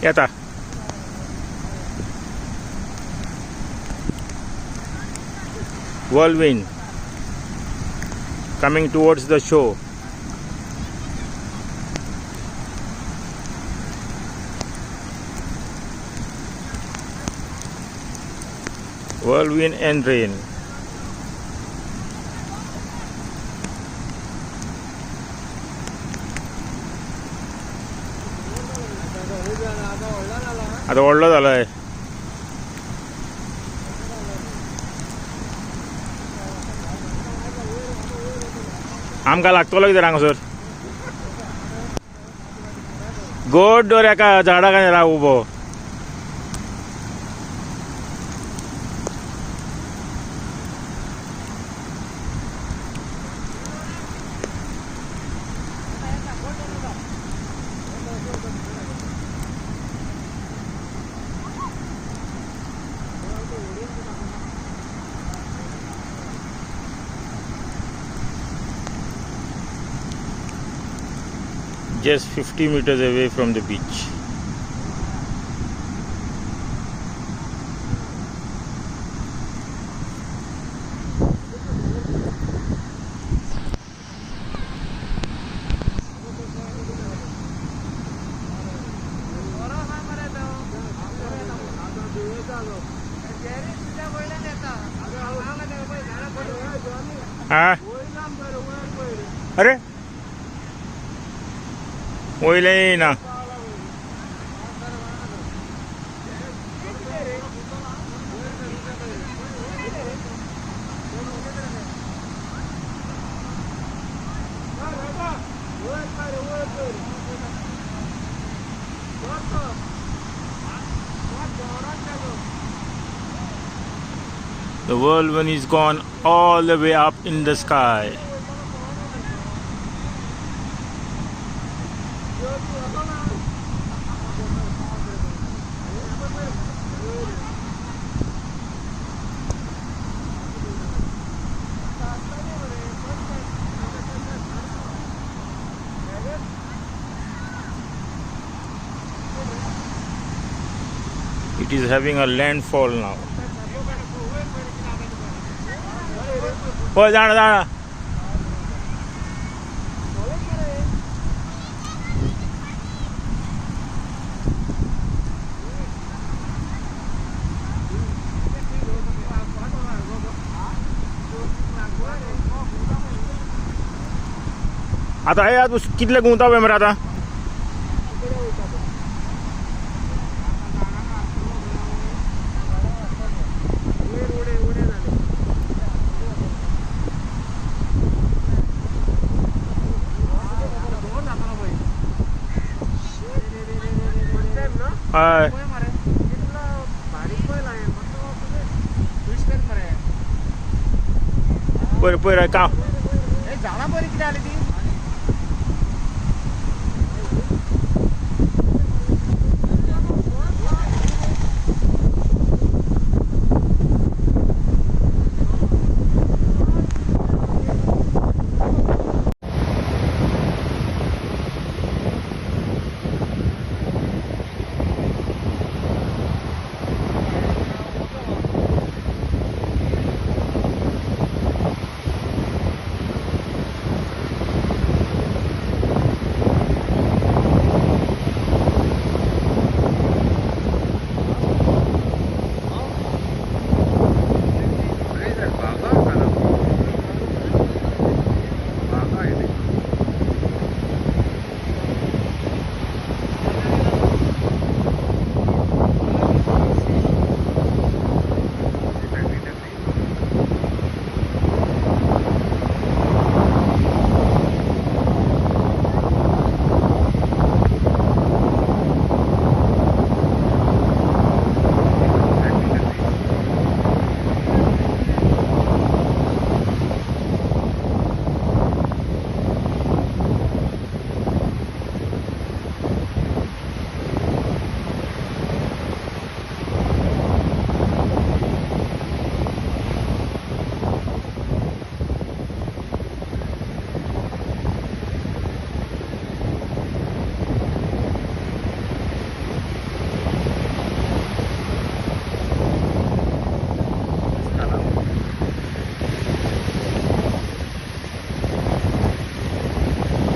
येता. Whirlwind coming towards the shore. Whirlwind and rain. आता व्हडलो जालाय. आमकां लागतलो कितें हांगासर. गोड दवर एका झाडा काय राव उबो. Just 50 meters away from the beach. हाँ अरे वयलें ना. The whirlwind is gone all the way up in the sky. It is having a landfall now. Oh, जाना जाना. आता हे कितले गुंता मरे आता. हय पयर पयर काम. झाडां बरी कितें आली ती.